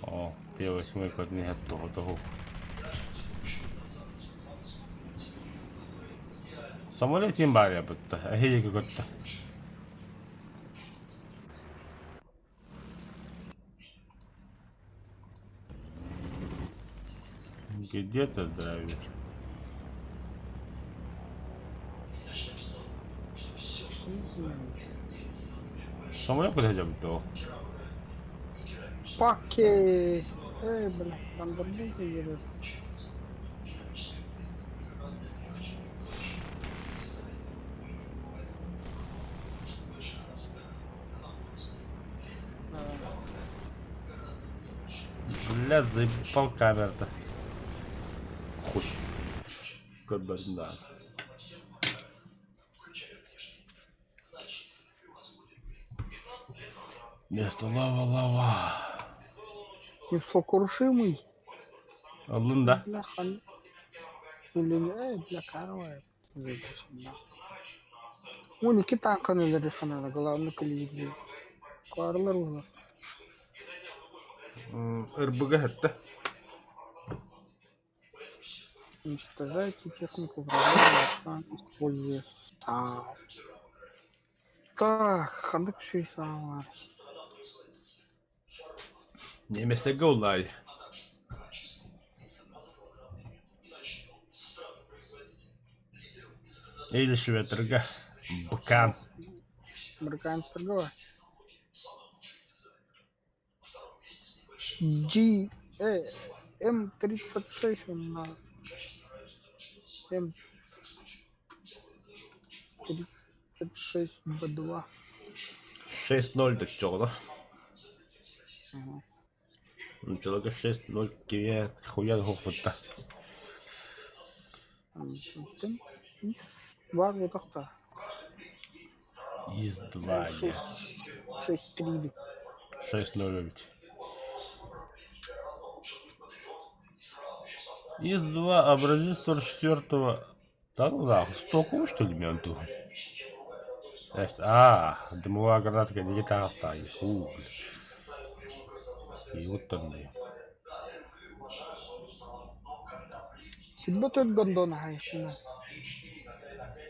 [SPEAKER 1] О, П8 көрүн иһэр тоҕо Самолет баар бытта. Эһиги көттө. Где-то драйвер. Самолет куда то?
[SPEAKER 2] Паки. Эй, бля, там дробуха едет.
[SPEAKER 1] Блядь, заебал камера-то. Хуй. Көрбөтүм да. Место лава, лава.
[SPEAKER 2] Несокрушимый.
[SPEAKER 1] Ыллын да?
[SPEAKER 2] Бля, хан. Эй, бля, карвай. 12 тааҥканы өлөрүөххэ наада, главное кэлиирдии. Каарылар уолар.
[SPEAKER 3] Ырбыга хэттэ.
[SPEAKER 2] Уничтожайте технику врага, используя САУ. Так, ханнык үчүгэй саалар.
[SPEAKER 1] Немецтергэ уллаай. Или шведтергэ. Быкан.
[SPEAKER 2] Американецтергэ G, М36 он на М36 Б2.
[SPEAKER 1] 6-0 дочоҕуна. Нуччаларга 6-0 киһи хуя хоһуйбута.
[SPEAKER 2] Бар бутахта.
[SPEAKER 1] Из 2
[SPEAKER 2] 6-3.
[SPEAKER 1] 6-0 ведь. Из 2 образец 44-го. Да ну нахуй, стоковый что ли менту? С, а, дымовая гранатка не таста, фу, И вот там
[SPEAKER 2] Силбэ төрт гондон хайшина.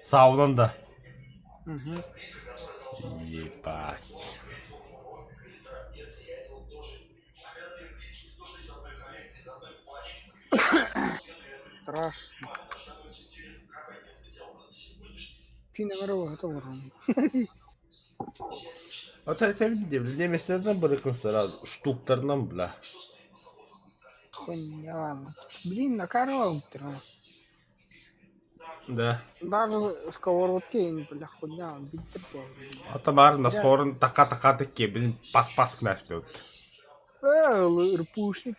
[SPEAKER 1] Саунан да.
[SPEAKER 2] Угу.
[SPEAKER 1] Ебать.
[SPEAKER 2] Страшно. Күн өмөр уһата олорон.
[SPEAKER 1] А то это немецтерден бырыкын сразу штуктарынан бля.
[SPEAKER 2] Хуйня. Блин, на коробке.
[SPEAKER 1] Да.
[SPEAKER 2] Даже сковородки, бля, хуйня, битер был.
[SPEAKER 1] Ата баар насхорун така-така кебин пас-пас кнәспет.
[SPEAKER 2] Рпушник.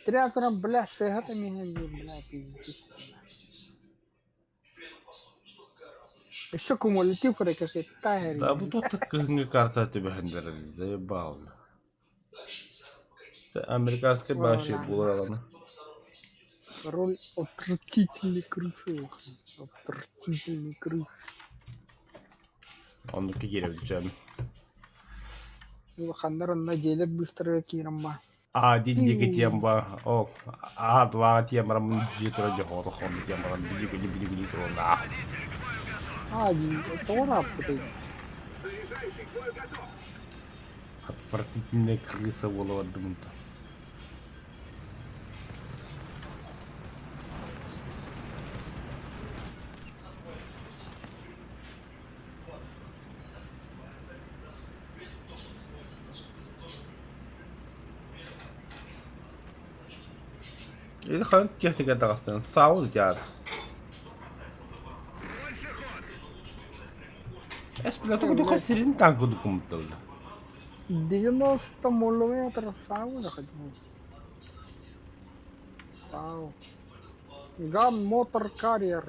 [SPEAKER 2] Триатором, бля, сыгата меня, бля, пиздец. Еще кумулятив рикошет тайр.
[SPEAKER 1] Да бу тут кыһыҥҥы карта түбэһэн заебал. Американский баши буолар
[SPEAKER 2] Роль отвратительной крысы. Отвратительной крысы.
[SPEAKER 1] Оннук киирэ
[SPEAKER 2] Ну, ханнар онно дьиэлэр быстро киирэн ба.
[SPEAKER 1] А1 диэки тиэмба, о, А2 тиэмбарам дии турар дьоһоото хонну тиэмбарам били били били турар
[SPEAKER 2] А1 тоҕо ырааппытай?
[SPEAKER 1] Отвратительная крыса буола бардыбын Или хан техника таҕыстан саул дьаар. Эс бля тугу туха сирин танку дукумталла.
[SPEAKER 2] 90 миллиметров сау заходил. Сау. Ган мотор карьер.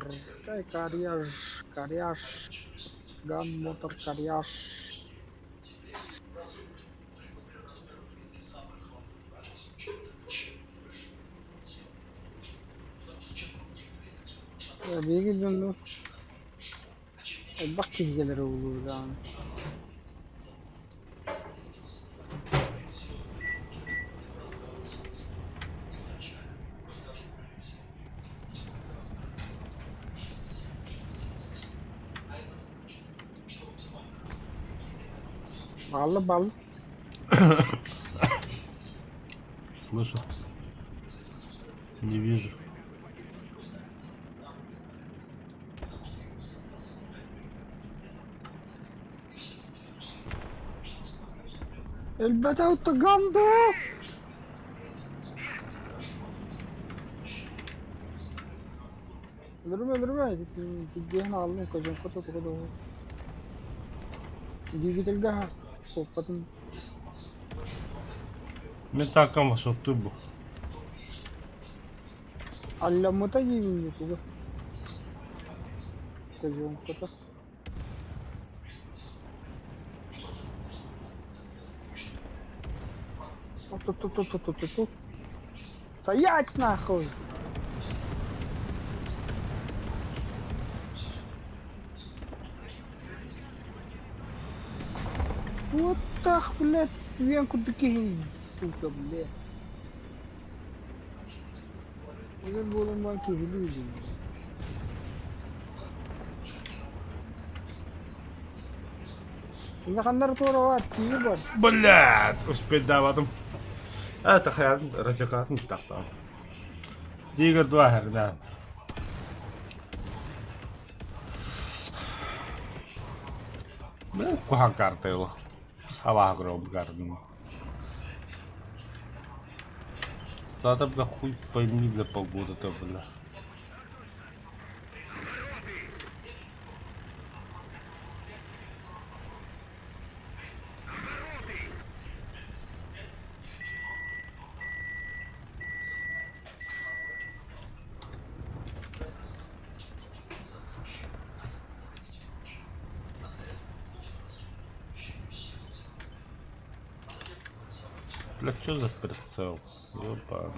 [SPEAKER 2] Кай карьяж. Карьяж. Ган мотор карьяж. Биһиги дьоннор элбэх киһи кэлэрэ буолуо даҕаны. Баллы балл.
[SPEAKER 1] Слышу. Не вижу.
[SPEAKER 2] Элбэтэ уттаган дуу? Өлөрүмэ өлөрүмэ киддиэһин аҕаллым козёнка тугу да Двигательгэ куоппатын
[SPEAKER 1] Мен танкам сотту бу.
[SPEAKER 2] Алламмыта диибин тугу Козёнката Ту-ту-ту-ту-ту-ту. Стоять нахуй! Вот так, блядь, үөн курдук киһи, сука, блядь. Үөн буолан баан киһилии илиҥ. Улаханнар туорабат, тиийэ бар.
[SPEAKER 1] Блядь, успеть даватым. Это хаятын радиокатын тахтам. Тигр 2 херня. Бля, куһаҕан карта его. Абааһы көрөбүн картаны. Саата, бля, хуй пойми, бля, погода-то, бля. Бля, что за прицел? Ёба.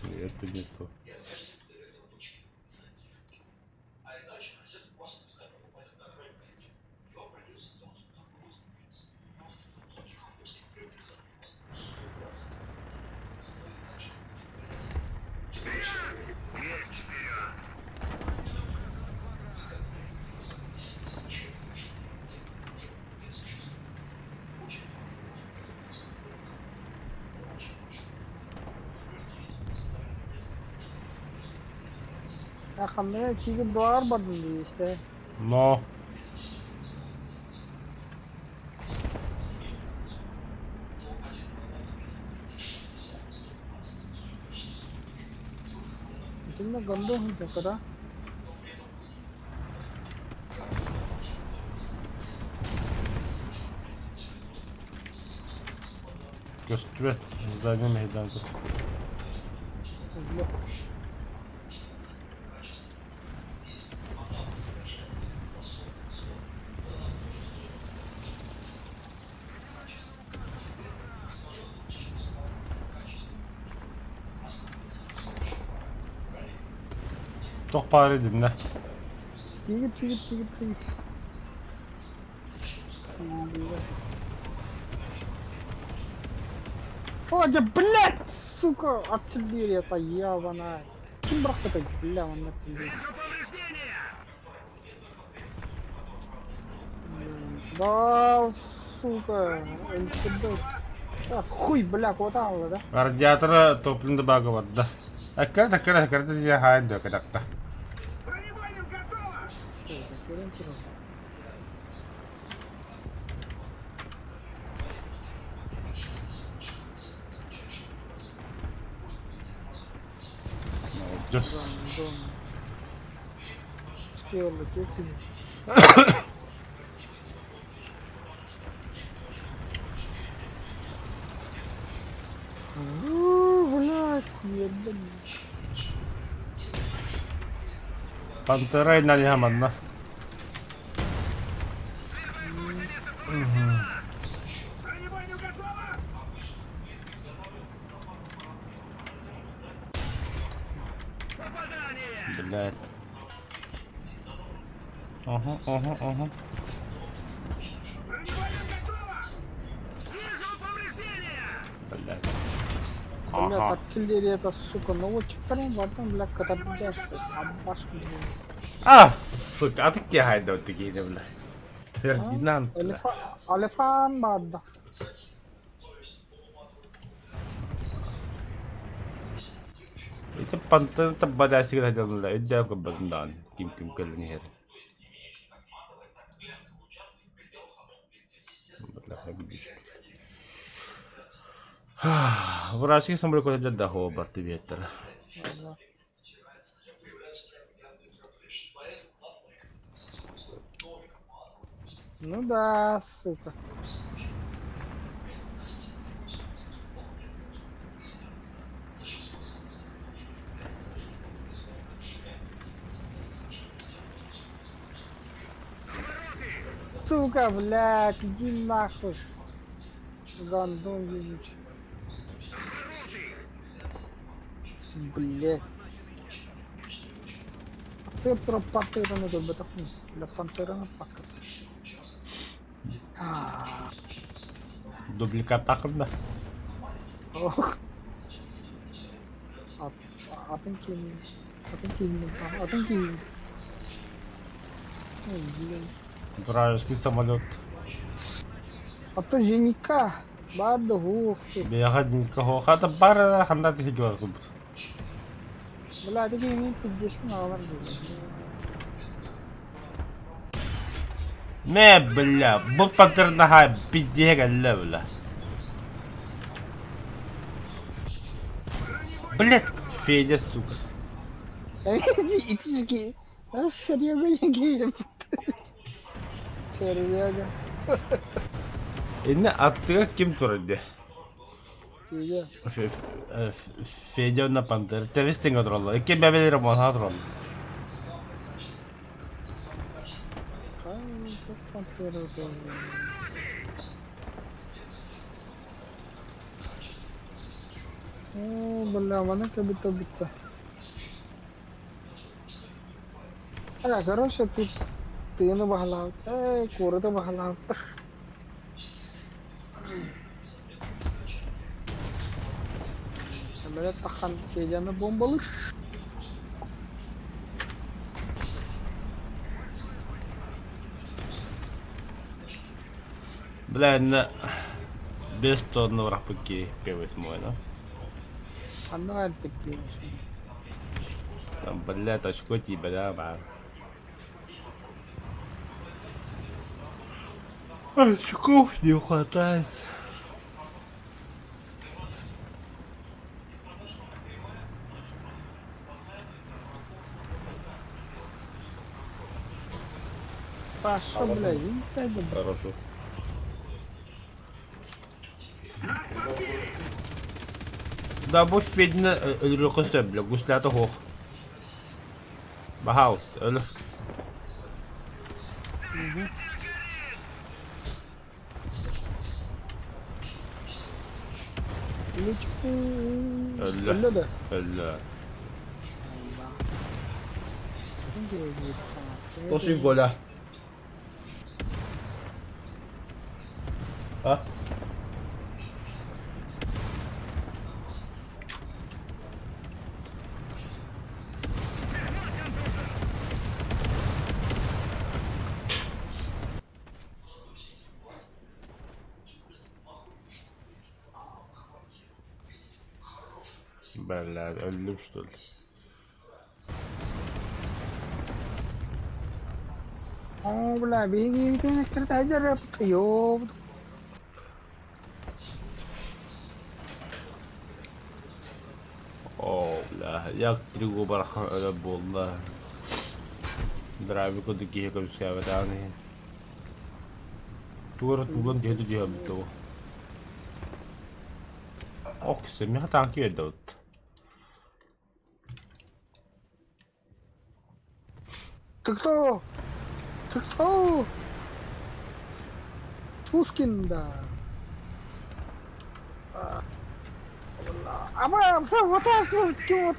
[SPEAKER 1] Это не то.
[SPEAKER 2] Ханна тигр дуоҕар бардым дии истэ.
[SPEAKER 1] Но.
[SPEAKER 2] Итиннэ гондоһун кыра.
[SPEAKER 1] Көстүбэт здание мэһэйдээн тур. Туох баар итиннэ?
[SPEAKER 2] Тигир, тигир, тигир, тигир. О, да блядь, сука, артиллерия-то ебаная. Ким бырахпытай, бля, он артиллерия. Да, сука, өлтүрдү. Да, хуй, бля, куота хаалла да.
[SPEAKER 1] Радиатора топливный бага барда. Аккара таккара аккара дия хаайын дөө кадакта.
[SPEAKER 2] Көрөн турар.
[SPEAKER 1] Молодец.
[SPEAKER 2] Успела, дети. Блядь, ебать.
[SPEAKER 1] Пантера инна манна. Блядь. Ага, ага, ага. Блядь.
[SPEAKER 2] Бля,
[SPEAKER 1] Ага.
[SPEAKER 2] артиллерия-то, сука, ну вот чекарин бардым, бля, когда абашку,
[SPEAKER 1] А, сука, а ты где хайда вот такие, бля? Фердинанд, бля.
[SPEAKER 2] Алифан барда.
[SPEAKER 1] Ити пантера таббадаасыгар сылдьаллар өйдөөн көрбөтүм даҕаны ким ким кэлэн иһэр Врачки самолет да барты биэттэрэ.
[SPEAKER 2] Ну да, сука. Сука, блядь, иди нахуй. Гандон ебучий. Блядь. Ты про пантераны көрбөтөхпүн. Бля, пантераны пакка.
[SPEAKER 1] Дубликаттаахын да.
[SPEAKER 2] Ох. Атын киһи. Атын киһини. Атын киһи. Ой, блин.
[SPEAKER 1] Вражеский самолет.
[SPEAKER 2] Ата зеника. Баар да ух ты.
[SPEAKER 1] Бэйэҕэ зенитка хата бар ханна тиһиги барсыбыт.
[SPEAKER 2] Бля, такие мен пиздешкин аҕалар дииллэр.
[SPEAKER 1] Мэ, бля, бу пантернаһа пиздиһэ кэллэ, бля. Блядь, Федя, сука.
[SPEAKER 2] Итички. Серега киирэн Серега.
[SPEAKER 1] Инне аттыга ким турар дии?
[SPEAKER 2] Федя.
[SPEAKER 1] Федя уонна Пантера тэбис тэҥҥэ тураллар. Икки бэбэлэрэ буолан тураллар.
[SPEAKER 2] Пантера Оо, бля, маны кэбитэ бүттэ. Э, короче, тут тыыны баһылаабыт, э, куораты баһылаабыттар. Самолет таххан Федяны бомбалыыр.
[SPEAKER 1] Бля, инна без тонна бырахпыт киһи первый смойно.
[SPEAKER 2] Ханна артык.
[SPEAKER 1] Блядь, очко тиийбэтэ баар. Очков не хватает.
[SPEAKER 2] Паша, бля, видите,
[SPEAKER 1] Хорошо. Да бу Федина өлөрүөххэ сөп, бля, гуслята суох. Баһаалыста, өлөр. Өллө.
[SPEAKER 2] Өллө да.
[SPEAKER 1] Өллө. Тосын Коля. А? Бля, өллүм что ли?
[SPEAKER 2] Оо, бля, биһиги Ёб.
[SPEAKER 1] Оо, бля, як стригу барахан өлө буолла. Драйвы курдук киһи көмүскээбэтэҕин иһин. Тугу эрэ туулан түһэ түһэбит дуо? Ох, миэхэ танки үөрдэбит.
[SPEAKER 2] Ты кто? Ты кто? Пускин, да. Ама, вот вот,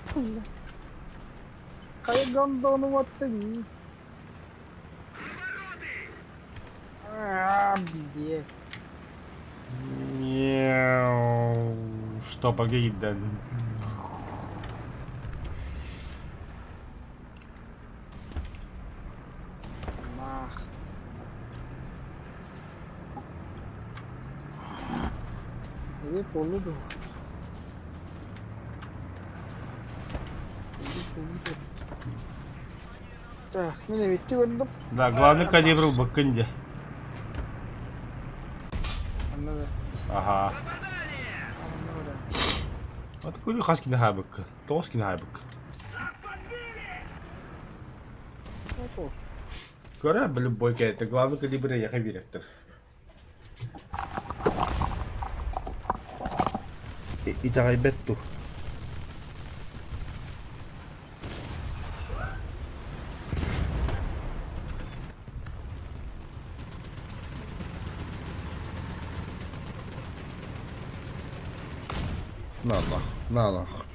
[SPEAKER 2] Хайа гондону вот ты. А, блядь.
[SPEAKER 1] Что, погоди, да.
[SPEAKER 2] Нах. Эбии буолла дуо? Так, мин эбитти көрдүм.
[SPEAKER 1] Да, главный калибр быккын дьэ.
[SPEAKER 2] Анна да.
[SPEAKER 1] Аха.
[SPEAKER 2] Анна бара.
[SPEAKER 1] Вот кури хас кини хаабыкка. Тоҕус кини хаабыкка. Көрө, любой кэлэтэ. Главный калибр эйиэхэ биэрэктэр.
[SPEAKER 3] Итэҕэйбэт дуу? На нах, на нах.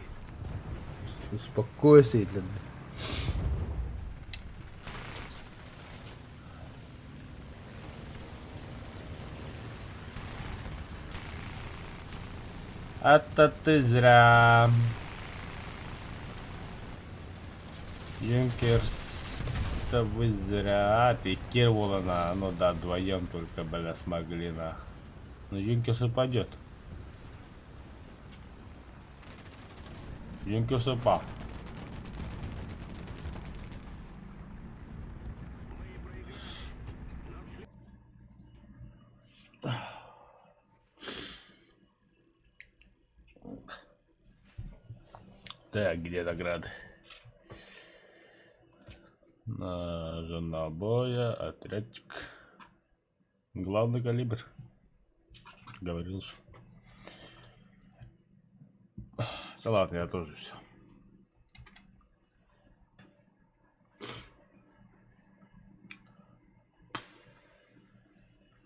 [SPEAKER 3] Успокойся, Идлин.
[SPEAKER 1] Это ты зря. Юнкерс, это вы зря. Ты Кирволана, ну да, вдвоем только, бля, смогли на. Но Юнкерс упадет. Юнкерс упал. Так, где награды? Жена боя, отрядчик. Главный калибр. Говорил же. Да ладно, я тоже все.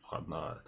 [SPEAKER 1] Входная.